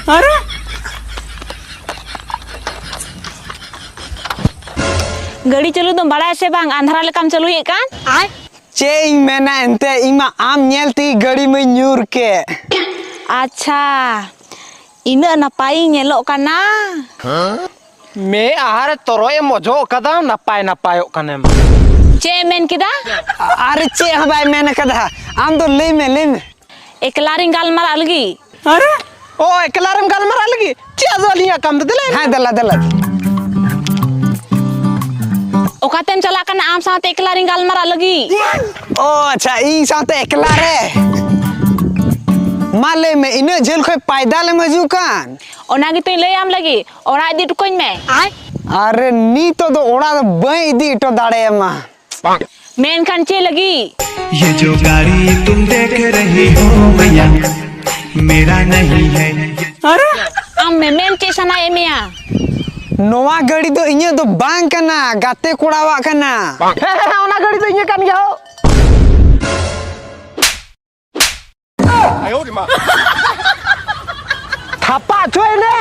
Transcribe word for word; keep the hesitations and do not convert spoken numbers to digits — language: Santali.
ᱟᱨᱮ, ᱜᱟᱹᱰᱤ ᱪᱟᱹᱞᱩ ᱫᱚᱢ ᱵᱟᱲᱟᱭᱟ ᱥᱮ ᱵᱟᱝ? ᱟᱸᱫᱷᱨᱟ ᱞᱮᱠᱟᱢ ᱪᱟᱹᱞᱩᱭᱮᱫ ᱠᱟᱱ᱾ ᱪᱮᱫ ᱤᱧ ᱢᱮᱱᱟ ᱮᱱᱛᱮ, ᱤᱧ ᱢᱟ ᱟᱢ ᱧᱮᱞ ᱛᱮᱜᱮ ᱜᱟᱹᱰᱤ ᱢᱟᱧ ᱧᱩᱨ ᱠᱮᱫ᱾ ᱟᱪᱪᱷᱟ, ᱤᱱᱟᱹᱜ ᱱᱟᱯᱟᱭᱤᱧ ᱧᱮᱞᱚᱜ ᱠᱟᱱᱟ? ᱢᱮᱫ ᱟᱦᱟᱨ ᱨᱮ ᱛᱚᱨᱚᱡ ᱮᱢ ᱚᱡᱚᱜ ᱠᱟᱫᱟ, ᱱᱟᱯᱟᱭ ᱱᱟᱯᱟᱭᱚᱜ ᱠᱟᱱᱮᱢ᱾ ᱪᱮᱫ ᱮᱢ ᱢᱮᱱ ᱠᱮᱫᱟ? ᱟᱨᱮ, ᱪᱮᱫ ᱦᱚᱸ ᱵᱟᱭ ᱢᱮᱱ ᱠᱟᱫᱟ, ᱟᱢ ᱫᱚ ᱞᱟᱹᱭ ᱢᱮ, ᱞᱟᱹᱭ ᱢᱮ᱾ ᱮᱠᱞᱟ ᱨᱤᱧ ᱜᱟᱞᱢᱟᱨᱟᱜ ᱞᱟᱹᱜᱤᱫ᱾ ᱟᱨᱮ? ᱚ, ᱮᱠᱞᱟ ᱨᱮᱢ ᱜᱟᱞᱢᱟᱨᱟᱜ ᱞᱟᱹᱜᱤᱫ? ᱪᱮᱫ ᱟᱫᱚ ᱟᱹᱞᱤᱧᱟᱜ ᱠᱟᱢ ᱫᱚ? ᱫᱮᱞᱟ᱾ ᱦᱮᱸ, ᱫᱮᱞᱟ, ᱫᱮᱞᱟ᱾ ᱚᱠᱟᱛᱮᱢ ᱪᱟᱞᱟᱜ ᱠᱟᱱᱟ ᱟᱢ ᱥᱟᱶᱛᱮ ᱮᱠᱞᱟ ᱨᱤᱧ ᱜᱟᱞᱢᱟᱨᱟᱜ ᱞᱟᱹᱜᱤᱫ? ᱚ, ᱟᱪᱪᱷᱟ, ᱤᱧ ᱥᱟᱶᱛᱮ ᱮᱠᱞᱟ ᱨᱮ? ᱢᱟ ᱞᱟᱹᱭ ᱢᱮ, ᱤᱱᱟᱹᱜ ᱡᱷᱟᱹᱞ ᱠᱷᱚᱱ ᱯᱟᱭᱫᱟᱞ ᱮᱢ ᱦᱤᱡᱩᱜ ᱠᱟᱱ? ᱚᱱᱟ ᱜᱮᱛᱚᱧ ᱞᱟᱹᱭᱟᱢ ᱞᱟᱹᱜᱤᱫ, ᱚᱲᱟᱜ ᱤᱫᱤ ᱦᱚᱴᱚ ᱠᱟᱹᱧ ᱢᱮ᱾ ᱟᱨᱮ, ᱱᱤᱛᱚᱜ ᱫᱚ ᱚᱲᱟᱜ ᱫᱚ ᱵᱟᱹᱧ ᱤᱫᱤ ᱦᱚᱴᱚ ᱫᱟᱲᱮᱭᱟᱢᱟ᱾ ᱢᱮᱱᱠᱷᱟᱱ ᱪᱮᱫ ᱞᱟᱹᱜᱤᱫ? ये जो गाड़ी तुम देख रही हो मैया, मेरा नहीं है। ᱟᱨᱮ? ᱟᱢ ᱢᱮᱢᱮᱱ ᱪᱮᱫ ᱥᱟᱱᱟᱭᱮᱫ ᱢᱮᱭᱟ? ᱱᱚᱣᱟ ᱜᱟᱹᱰᱤ ᱫᱚ ᱤᱧᱟᱹᱜ ᱫᱚ ᱵᱟᱝ ᱠᱟᱱᱟ, ᱜᱟᱛᱮ ᱠᱚᱲᱟᱣᱟᱜ ᱠᱟᱱᱟ᱾ ᱦᱮᱸ, ᱦᱮᱸ, ᱦᱮᱸ, ᱚᱱᱟ ᱜᱟᱹᱰᱤ ᱫᱚ ᱤᱧᱟᱹᱜ ᱠᱟᱱ ᱜᱮᱭᱟ ᱦᱳ᱾ ᱛᱷᱟᱯᱟ ᱦᱚᱪᱚᱭ ᱢᱮ᱾